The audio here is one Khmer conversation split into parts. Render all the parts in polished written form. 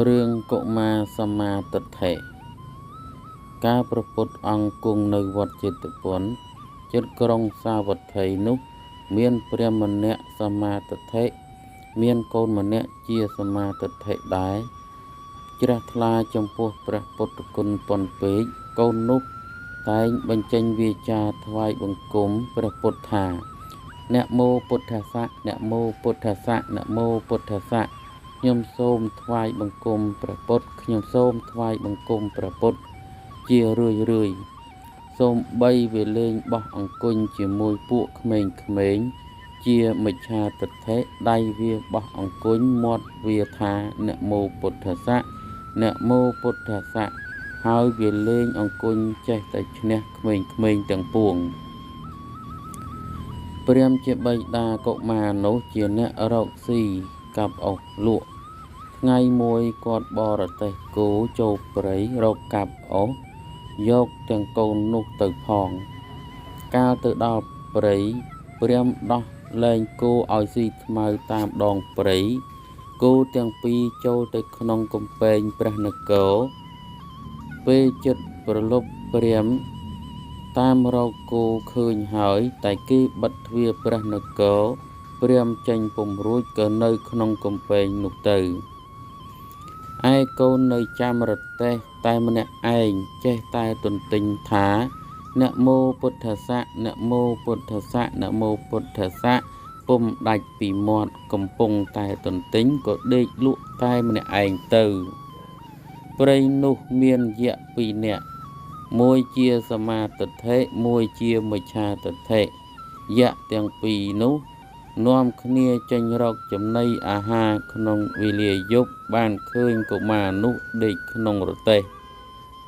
រឿងកុមារសម្មាទិដ្ឋិការប្រពុតអង្គគង់នៅវត្តជេតពនជិតក្រុងសាវត្ថីនោះមានព្រះម្នាក់សម្មាទិដ្ឋិមានកូនម្នាក់ជាសម្មាទិដ្ឋិដែរជ្រះថ្លាចំពោះព្រះពុទ្ធគុណប៉ុនពេកកូននោះតែងបញ្ចេញវាចាថ្វាយបង្គំព្រះពុទ្ធថានមោពុទ្ធស្សៈនមោពុទ្ធស្សៈនមោពុទ្ធស្សៈខ្ញុំសូមថ្វាយបង្គំព្រះពុទ្ធខ្ញុំសូមថ្វាយបង្គំព្រះពុទ្ធជារឿយរឿយសូមបីវេលែងបោះអង្គញ់ជាមួយពួកក្មេងៗជាមិច្ឆាទិដ្ឋិដៃវាបោះអង្គញ់មាត់វាថានមោពុទ្ធស្សៈនមោពុទ្ធស្សៈហើយវាលេងអង្គញ់ចេះតែឈ្នះក្មេងៗទាំងពួងព្រាហ្មណ៍ជាបិតាកុមារនោះជាអ្នករកស៊ីកាប់អុសលក់ថ្ងៃមួយគាត់បរទេះគោចូលព្រៃរកកាប់អុសយកទាំងកូននោះទៅផងកាលទៅដល់ព្រៃព្រាហ្មណ៍ដោះលែងគោឲ្យស៊ីថ្មៅតាមដងព្រៃគោទាំងពីរចូលទៅក្នុងកំពែងព្រះនគរពេលចិត្តប្រលប់ព្រាហ្មណ៍តាមរកគោឃើញហើយតែគេបិទទ្វារព្រះនគរព្រាហ្មណ៍ចេញពុំរួចក៏នៅក្នុងកំពែងនោះទៅឯកូននៅចាំរទេះតែម្នាក់ឯងចេះតែទន្ទិញថានមោពុទ្ធស្សៈនមោពុទ្ធស្សៈនមោពុទ្ធស្សៈពុំដាច់ពីមាត់កំពុងតែទន្ទិញក៏ដេកលក់តែម្នាក់ឯងទៅព្រៃនោះមានយក្សពីរនាក់មួយជាសមាទិដ្ឋិមួយជាមិច្ឆាទិដ្ឋិយក្សទាំងពីរនោះនាំគ្នាចេញរកចំណីអាហារក្នុងវេលាយប់បានឃើញកុមារនោះដេកក្នុងរទេះ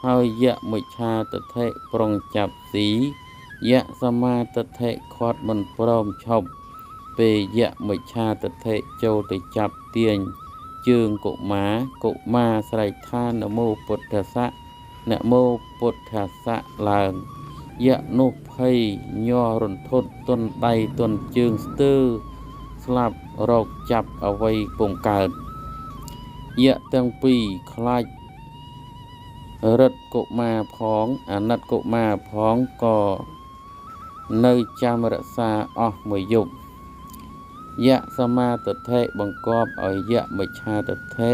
ហើយយក្សមិច្ឆាទិដ្ឋិប្រុងចាប់ស៊ីយក្សសមាទិដ្ឋិខាត់មិនព្រមឈប់ពេលយក្សមិច្ឆាទិដ្ឋិចូលទៅចាប់ទាញជើងកុមារកុមារស្រែកថានមោពុទ្ធស្សៈនមោពុទ្ធស្សៈឡើងយក្សនោះភ័យញ័ររន្ធត់ទន់ដៃទន់ជើងស្ទើរស្លាប់រកចាប់អ្វីពុំកើតយក្សទាំងពីរខ្លាចរិទ្ធកុមារផងអាណិតកុមារផងក៏នៅចាំរក្សាអស់មួយយប់យក្សសមាទិដ្ឋិបង្គាប់ឲ្យយក្សមិច្ឆាទិដ្ឋិ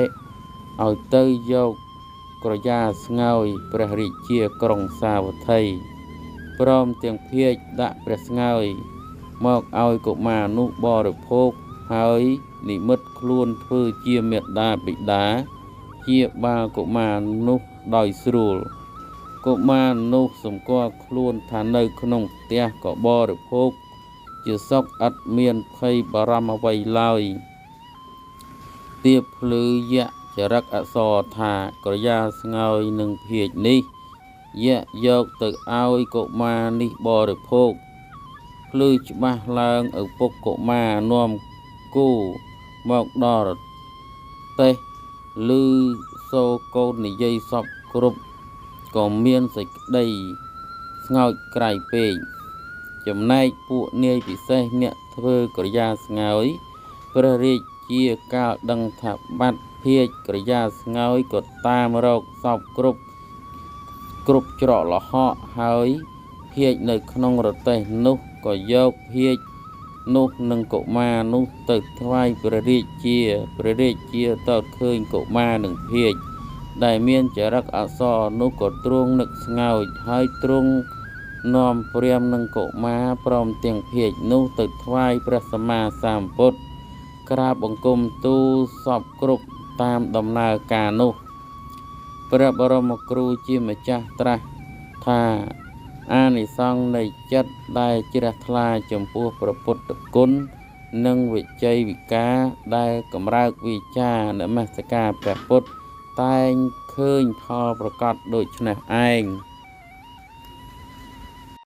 ឲ្យទៅយកក្រយាស្ងោយព្រះរាជាក្រុងសាវត្ថីព្រមទាំងភាជដាក់ព្រះស្ងោយមកឲ្យកុមារនោះបរិភោគហើយនិមិត្តខ្លួនធ្វើជាមេដាបិតាជាបាលកុមារនោះដោយស្រួលកុមារនោះសម្គាល់ខ្លួនថានៅក្នុងផ្ទះក៏បរិភោគជាសុខឥតមានភ័យបារម្ភអ្វីឡើយទៀបភ្លឺយក្សចរិកអក្សរថាក្រយាស្ងោយនឹងភាជនេះយក្សយកទៅឲ្យកុមារនេះបរិភោគភ្លឺច្បាស់ឡើងឪពុកកុមារនាំគោមកដល់រទេះឮសូរកូននិយាយសពគ្រប់ក៏មានសេចក្តីស្ងោចក្រៃពេកចំណែកពួកនាយពិសេសអ្នកធ្វើក្រយាស្ងោយព្រះរាជាកាលដឹងថាបាត់ភាជក្រយាស្ងោយក៏តាមរកសពគ្រប់គ្រប់ច្រកល្ហកហើយភាជនៅក្នុងរទេះនោះក៏យកភាជនោះនឹងកុមារនោះទៅថ្វាយព្រះរាជាព្រះរាជាតើឃើញកុមារនឹងភាជដែលមានចរិតអក្សរនោះក៏ទ្រង់នឹកស្ងោចហើយទ្រង់នាំព្រាហ្មណ៍និងកុមារព្រមទាំងភាជនោះទៅថ្វាយព្រះសម្មាសម្ពុទ្ធក្រាបបង្គំទូលសពគ្រប់តាមដំណើរការនោះព្រះបរមគ្រូជាម្ចាស់ត្រាស់ថាអានិសង្សនៃចិត្តដែលជ្រះថ្លាចំពោះព្រះពុទ្ធគុណនិងវិជ័យវិការដែលកម្រើកវិចារនមស្ការព្រះពុទ្ធតែងឃើញផលប្រកបដូច្នេះឯង។